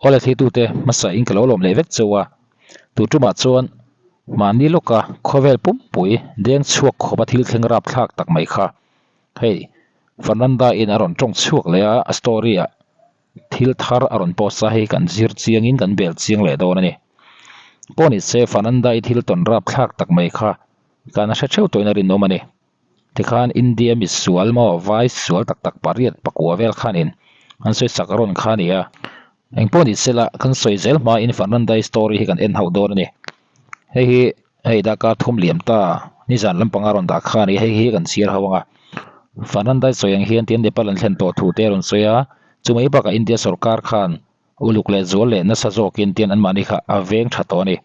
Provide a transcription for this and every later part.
Awle thlitute hmasa in ka lo lawm leh vek chauh a, tu tumah chuan mahni lawka khawvel pumpui deng chhuak khawpa thil thleng rapthlak tak mai kha hei Fernanda in a rawn tawng chhuak leh a, a story ah thil thar a rawn post a, hei kan zir chiang in kan bel chiang leh dawn a ni. Pawh ni se Fernanda i thil tawn rapthlak tak mai kha kan hre theuh tawhin a rinawm a ni. Tikhan India mi sual maw vai sual tak tak pariat pakua vel khanin an sawi sak rawn kha a ni a. Engpawh ni sela kan sawi zel hmain Fernandai story hi kan en hauh dawn a ni. Hei hi hei darkar thum liam ta nizan lampanga rawn dah kha a ni a, hei hi kan chhiar ho ang a. Fernandai sawi ang hian tian Nepal an thlen tawh thu te a rawn sawi a, chumai bakah India sorkar khan Uluk leh zual leh nasa zawkin tian anmahni kha a veng tha tawh a ni.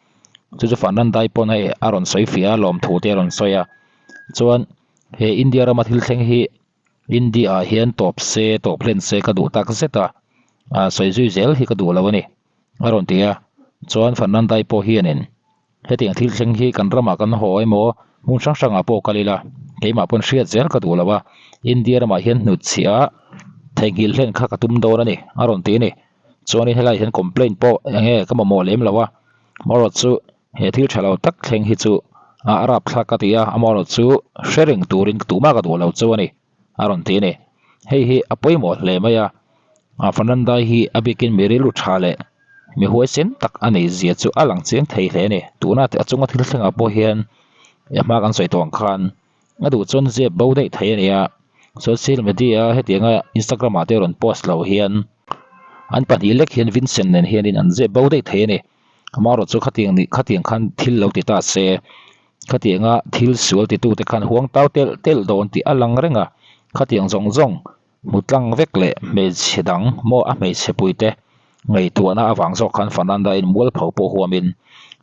Chu chu Fernandai pawn hei a rawn sawi fiah a, lawmthu te a rawn sawi a. Chuan he India rama thil thleng hi India ah hian tawp se, tawp hlen se ka duh tak zet a, sawi zui zel hi ka duh lo a ni, a rawn ti a. Chuan Fernandai pawh hianin hetiang thil thleng hi kan ramah kan haw emaw hmun hrang hrangah pawh kal ila, keimah pawn hriat zel ka duh lo a, India ramah hian hnutchhiah theihnghilh hlen kha ka tum dawn a ni, a rawn ti a ni. Chuanin helaiah hian complaint pawh eng nge ka mamawh lem lo a, amaherawh chu he thil tha lo tak thleng hi chu a rapthlak ka ti a, amaherawh chu hre reng turin tumah ka duh lo chu a ni, a rawn ti a ni. Hei hi a pawimawh hle mai a, Fernandai hi a bikin mi rilru tha leh Mi huaisen tak a nei zia chu a lang chiang thei hle a ni. Tuna a chunga thil thlengah pawh hian a hma kan sawi tawh ang khan a duh chuan zep bo daih thei a ni a. Social media hetianga Instagram ah te rawn post loh hian an pahnih lek hian Vincent nen hianin an zep bo daih thei a ni. Amaherawh chu khatiang nih khatiang khan thil lo ti ta se khatianga thil sual titute khan huang tau telh telh dawn tih a lang reng a. Khatiang zawng zawng Hmu tlang vek leh hmeichhe dang maw a hmeichhe puite ngaihtuahna avang zawk khan Fernanda in mualpho pawh huamin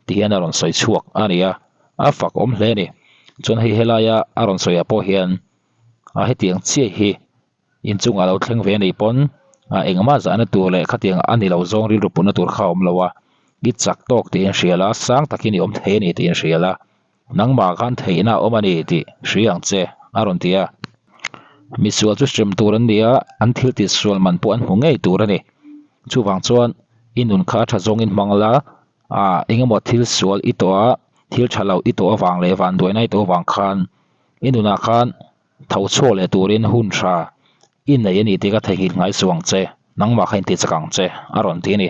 tihian a rawn sawi chhuak a ni a, a fak awm hle a ni. Chuan hei helaia a rawn sawiah pawh hian a hetiang chiah hi inchungah lo thleng ve a nih pawn a engmah zahna tur leh khatiang a ni lo zawng rilru putna tur kha a awm lo a, i chak tawk tih in hria la, sang takin i awm thei a ni tih in hria la. Nangmah khan theihna a awm a ni tih hria ang che, a rawn ti a. Misual chu hrem tur an ni a, an thil tih sual man pawh an hmu ngei tur a ni. Chuvang chuan i nun kha a tha zawngin hmang la, ah engemaw thil sual i tawh a, thil tha lo i tawh avang leh vanduaina i tawh avang khan i nunah khan tho chhuak leh turin hun tha i nei a ni tih ka theihnghilh ngai suh ang che, nangmah kha inti chak ang che, a rawn ti a ni.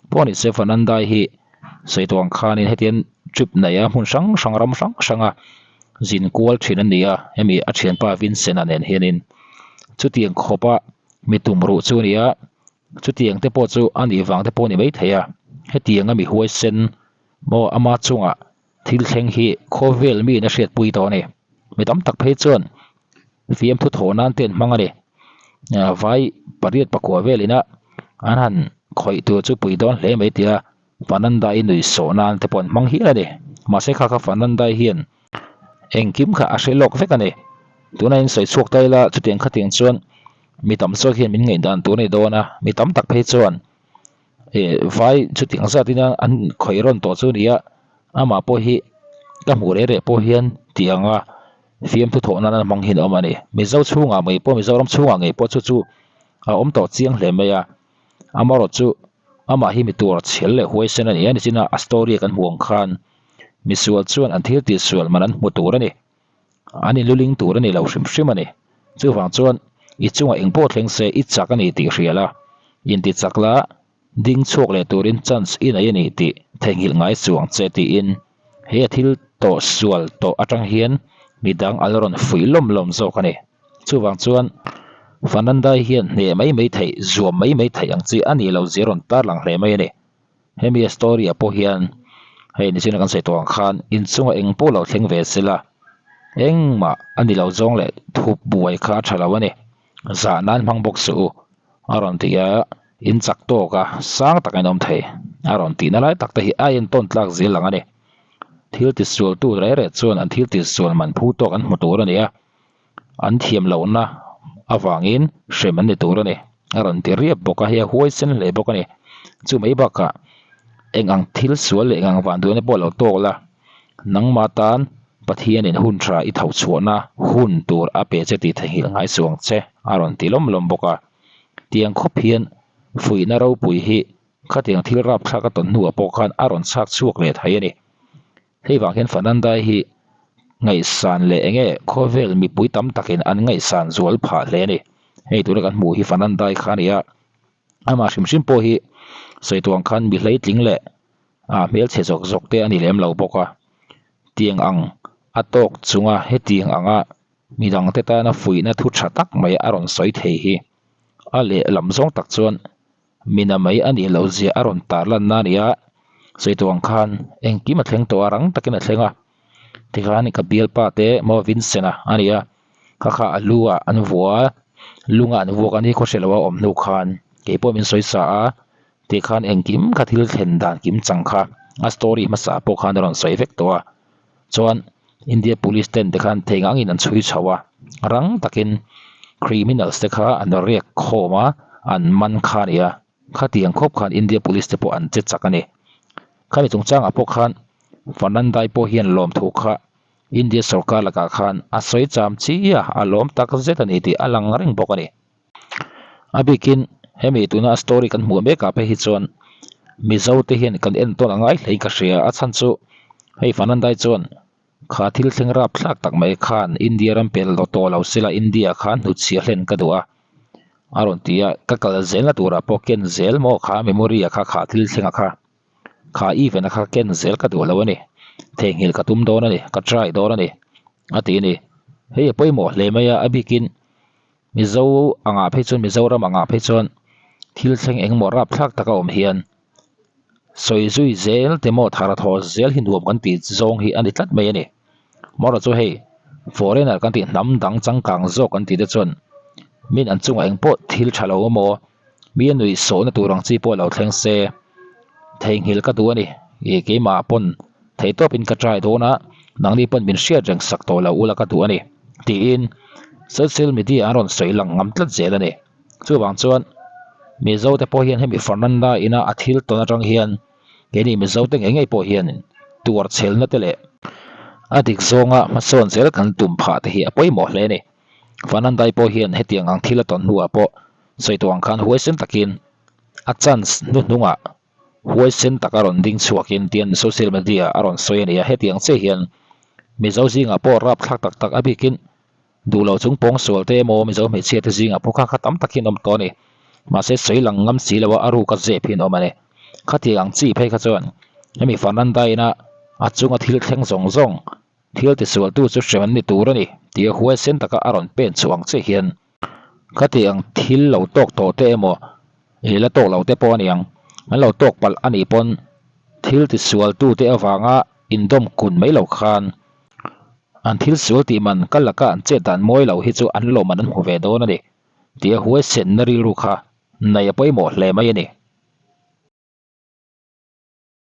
Pawh ni se Fernandai hi sawi tawh ang khanin hetian trip nei a hmun hrang hrang ram hrang hranga zin kual thin a ni a, hemi a thianpa Vincent-a nen hianin chutiang khawpa mi tum ruh chu a ni a, chutiang te pawh chu a nih vang te pawh a ni maithei a, hetianga mi huaisen maw ama chungah Thil thleng hi khawvel miin a hriatpui tawh a ni. Mi tam tak phei chuan fiamthu thawh nan te an hmang a ni. Vai pariat pakua velin a an han khawih tur chu pui dawn hle mai tia Fernandai nui sawh nan te pawh an hmang hial a ni. Mahse kha kha Fernandai hian engkim kha a hre lawk vek a ni. Tuna in sawi chhuak ta ila chutiang khatiang chuan mi tam zawk hian min ngaihdan tur a ni dawn a, mi tam tak phei chuan Eh vai chutiang zat ina an khawih rawn tawh chu nia amah pawh hi ka hmuh reh reh pawh hian tih anga fiamthu thawh nan a hmang hian a awm a ni mizo chhungah mai pawh mizoram chhungah ngei pawh chu chu a awm tawh chiang hle mai a amaherawh chu amah hi mi tur chhel leh huaisen a ni a nichina a story kan hmuh ang khan misual chuan an thil tih sual man an hmu tur a ni. An inluling tur a ni lo hrim hrim a ni. Chuvang chuan i chungah eng pawh thleng se i chak a ni tih hria la, inti chak la, ding chhuak leh turin chance i nei a ni tih theihnghilh ngai chuang che tiin he a thil tawh sual tawh atang hian midang an la rawn fuih lawm lawm zawk a ni. Chuvang chuan Fernandai hian hneh mai mai theih, zuam mai mai theih ang chi a nih loh zia rawn tarlang hle mai a ni. Hemi a story ah pawh hian hei nichina kan sawi tawh ang khan inchungah eng pawh lo thleng ve sela engmah a ni lo zawng leh thup buai kha a tha lo a ni zah nan hmang bawk suh u a rawn ti a in chak tawk a sang tak in awm thei a rawn tihna lai tak te hi a entawn tlak zel lang a ni thil tisual tu reh reh chuan an thil tisual man phu tawk an hmu tur a ni a. An thiam lohna avangin hrem an ni tur a ni. A rawn ti riap bawk a, hei a huaisen hle bawk a ni. Chu mai bakah eng ang thil sual leh eng ang vanduaina pawh lo tawk la, nangmah tan Pathianin hun tha i tho chhuahna hun tur a pe che tih theihnghilh ngai suh ang che, a rawn ti lawm lawm bawk a. Tiang khawp hian fuihna ropui hi. Khatiang thil rapthlak a tawn hnuah pawh khan a rawn chhak chhuak leh thei a ni. Hei vang hian Fernandai hi ngaihsan leh eng nge khawvel mipui tam takin an ngaihsan zual phah hle a ni. Hei tuna kan hmuh hi Fernandai kha a ni a, amah hrim hrim pawh hi sawi tuang khan mi hleitling leh ah hmelchhe zawk zawk te a ni lem lo bawk a. Tiang ang a tawk chunga hetiang anga midangte tana fuihna thu tha tak mai a rawn sawi thei hi a lehlam zawng tak chuan Mina mai a nih loh zia a rawn tar lanna a ni a, sawitu ang khan engkim a thleng tawh a, rang takin a thleng a. Tikhan ka bialpa te maw Vincent-a a ni a, kha kha a lu ah an vua a, lunga an vuak a ni khaw hre lo a awm hnu khan keipawh min sawi sa a, tikhan engkim kha thil thlen dan kim chang kha a story hmasa pawh khan a rawn sawi vek tawh a. Chuan India police ten te khan thei ngangin an chhui chho a, rang takin criminals te kha an riak khawm a, an man kha a ni a, khatiang khawp khan India police te pawh an che chak a ni. Khami chungchangah pawh khan Fernandai pawh hian lawmthu kha India sorkar lakah khan a sawi cham chi a, a lawm tak zet a ni tih a lang reng bawk a ni. A bikin hemi tuna a story kan hmuh mek ah phei hi chuan Mizo te hian kan entawn a ngai hle in ka hria a chhan chu hei Fanandai chuan kha thil thleng rapthlak tak mai khan India ram pel tawh lo sela India khan hnutchhiah hlen ka duh a a rawn ti a ka kal zelna turah pawh ken zel maw kha memory ah kha kha thil thleng a kha kha event a kha ken zel ka duh lo a ni theihnghilh ka tum dawn a ni ka try dawn a ni a ti a ni hei a pawimawh hle mai a a bikin. Mizo angah phei chuan Mizoram angah phei chuan thil thleng engemaw rapthlak taka awm hian sawi zui zel te maw thar a thaw zel hi nuam kan tih zawng hi a ni tlat mai a ni. Amaherawh chu hei foreigner kan tih hnam dang changkang zawk kan tih te chuan min an chungah engpawh thil tha lo emaw mi a nuih sawhna tur ang chi pawh lo thleng se theihnghilh ka duh a ni ih keimah pawn theihtawpin ka try dawn a nangni pawn min hriat reng sak tawh lo ula ka duh a ni tiin social media an rawn sawi lang ngam tlat zel a ni chuvang chuan Mizo te pawh hian hemi Fernanda ina a thil tawn atang hian keini Mizo te ngei ngei pawh hian tuar chhelna te leh a dik zawnga hmasawn zel kan tum phah te hi a pawimawh hle a ni Fernandai pawh hian hetiang ang thil a tawn hnuah pawh sawi tawh ang khan huaisen takin a chance hnuhnungah huaisen taka rawn ding chhuakin tian social media a rawn sawi a ni a, hetiang chiah hian Mizo zingah pawh rapthlak tak tak a bikin duh lo chung pawng sual te emaw Mizo hmeichhia te zingah pawh kha kha tam tak hian awm tawh a ni. Mahse sawi lang ngam si lo a a ruka zep hian awm a ni. Khatiang ang chi phei kha chuan hemi Fernanda ina a chunga thil thleng zawng zawng thil tisualtu chu hrem an ni tur a ni tia huaisen taka a rawn pen chhuah ang chiah hian Khatiang thil lo tawk tawh te emaw ih la tawk lo te pawh a ni ang. An lo tawk palh a nih pawn thil tisual tu te avanga indawm kun mai lo khan an thil sual tih man ka laka an chet dan mawi lo hi chu an lawm an hmu ve dawn a ni tia huaisenna rilru kha nei a pawimawh hle mai a ni.